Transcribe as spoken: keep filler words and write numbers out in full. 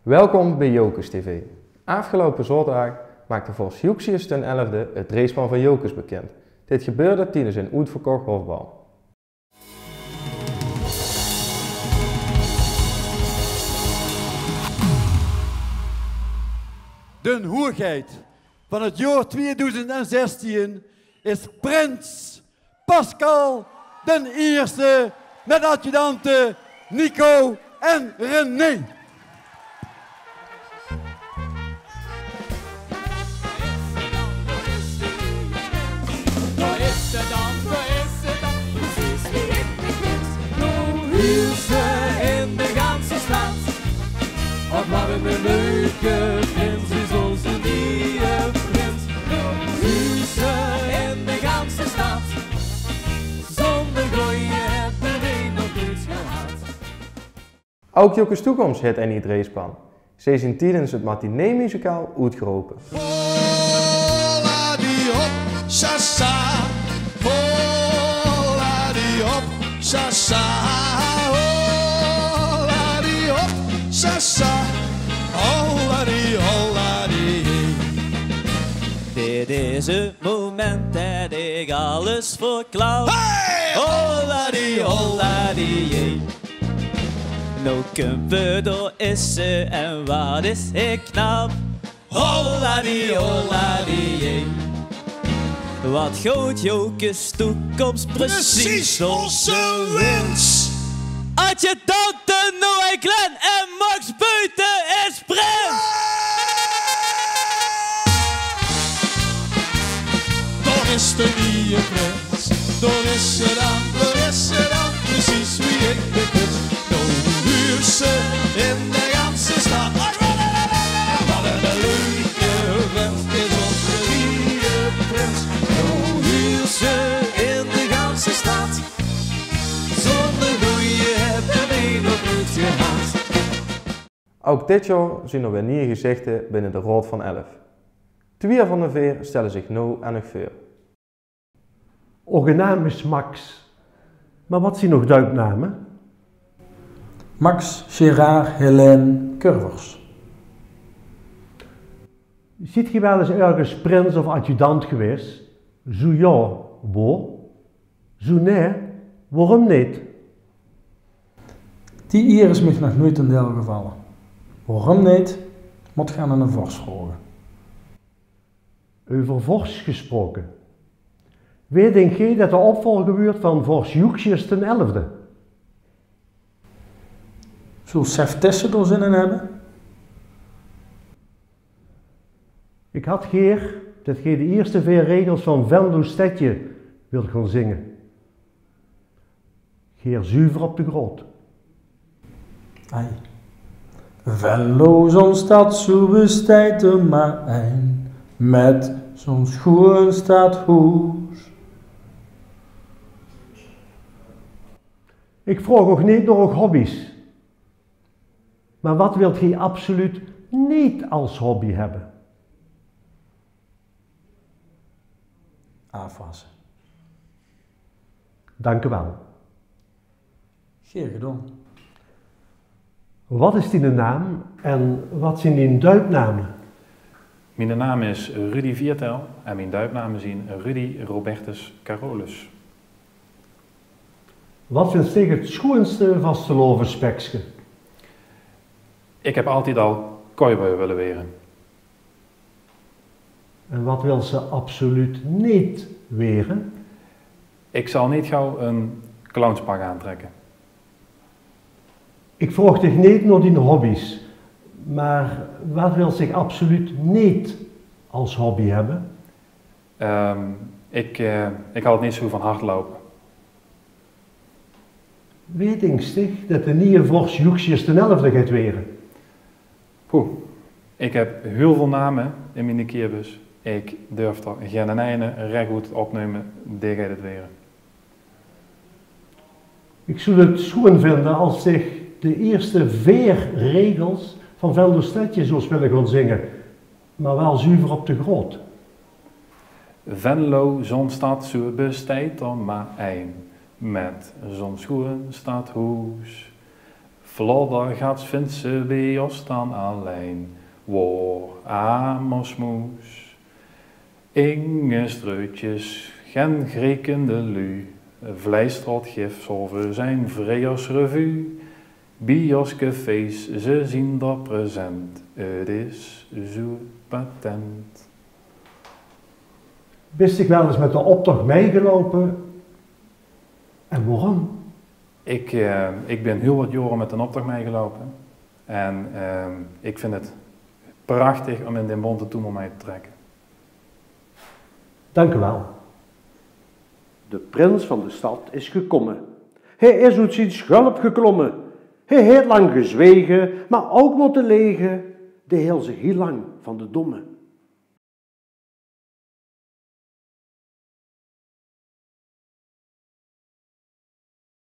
Welkom bij Jocus T V. Aafgeloupe zaoterdaag maakde vors Joeccius d'n Elfde het dreejspan van Jocus bekend. Dit gebeurde tiedens een oetverkoch hofbal. D'n hoegheid van het jaor tweedoezend zestien is prins Pascal d'n Ierste met adjudante Nico en René. Dao is ze dan, dao is ze dan, precies wie ik mich wins. Noe huurt ze in de ganse stad. Och, wat een leuke prins is onze nieuwe prins. Noe huurt ze in de ganse stad. Zoe'n goeie hebbe weej nog noeit gehad. Ouk Jocus Toekomst het ein nie dreejspan. Ze zien tiedens het matineemuzikaal oetgerope. Holla die hop, sasa. Holla die hop, sasa. Holla die hop, sasa. Holla die, holla die. Dit is het moment dat ik alles verklap. Hey! Holla die, holla die, jee. Noe kump 'r, dao is ze en wat is 'r knap. Holla die, holla die, jee. Wat goot Jocus Toekomst precies onze wins. Adjudante Noah Glenn en Max Buiten is prins. Dao is de nieje prins. Dao is ze dan, dao is ze dan, precies wie ik mich wins. Noe huurt ze in de ganse stad. Wat een leuke vent is onze nieje prins. Noe huurt ze in de ganse stad. Zoe'n goeie hebbe weej nog noeit gehad. Ouk dit jaor zien d'r weer nieje gezichte binne de Raod van Elf. Twieë van de veer stelle zich noe aan uch veur. Oge naam is Max. Maar wat zien nog duipname? Max, Gerard, Helène, Curvers. Ziet geej wel eens örges prins of adjudant gewaes? Zoe jao, wao? Zoe nae, waorum neet? Die ier is mich nog noeit ten deil gevalle. Waorum neet, mot geej aan eine vors vraoge. Euver vors gesproke. Wae dink geej det de opvolger wuurt van vors Joeccius d'n Elfde? Zult Sef Tessen dao zin in hebbe? Ik had geer det geej de ierste veer regels van Venlo Stedje wilt gaon zinge. Geer zuver op de grot. Ai. Venlo, zoe'n stad, zoe besteit d'r maar ein, met zoe'n schoeën stadhoes. Ik vraog uch neet nao uch hobby's. Maar wat wilt geej absoluut neet als hobby hebbe? Aafwasse. Dank u wel. Gaer gedaon. Wat is diene naam en wat zien dien duipname? Miene naam is Rudy Viertel en mien duipname zien Rudy Robertus Carolus. Wat vinds dich het schoeënste vastelaovesspekske? Ik heb altied al cowboy wille waere. En wat wils se absoluut neet waere? Ik zal neet gauw een clownspak aantrekke. Ik vraog dich neet nao dien hobby's, maar wat wils dich absoluut neet als hobby hebbe? Ehm, ik, eh, ik hald neet zoe van hardloupe. Wae dinks dich det de nieje vors Joeccius d'n Elfde geit waere? Poeh, ik heb hiel väöl name in miene kieëbus. Ik durf d'r geinen eine rechgood opnumme, dae geit het waere. Ik zoel het schoeën vinde als dich de ierste veer regels van Venlo Stedje zools wille gaon zinge, maar wel zuver op de grot. Venlo, zoe'n stad, zoe besteit d'r maar ein, met zoe'n schoeën stadhoes. Floddergats vindt ze bie os dan allein, woor amersmoes. Inge streutjes, gen griekende lu, vleistraot gif zolve zijn vrieërsrevue. Bie os cafés, ze zien d'r present, 't is zoe patent. Bist dich wel ens mit de optoch mitgeloupe? En woarom? Ik, eh, ik bin hiel wat joare mit den optoch mitgeloupe. En eh, ik vind 't prachtig um in den bonte toemel mit te trekke. Dank u wel. De prins van de stad is gekomme. Hae is oet zien schulp geklomme. Hae heet lang gezwege, maar ouk motte lege. Dae heel zich hiel lang van de domme.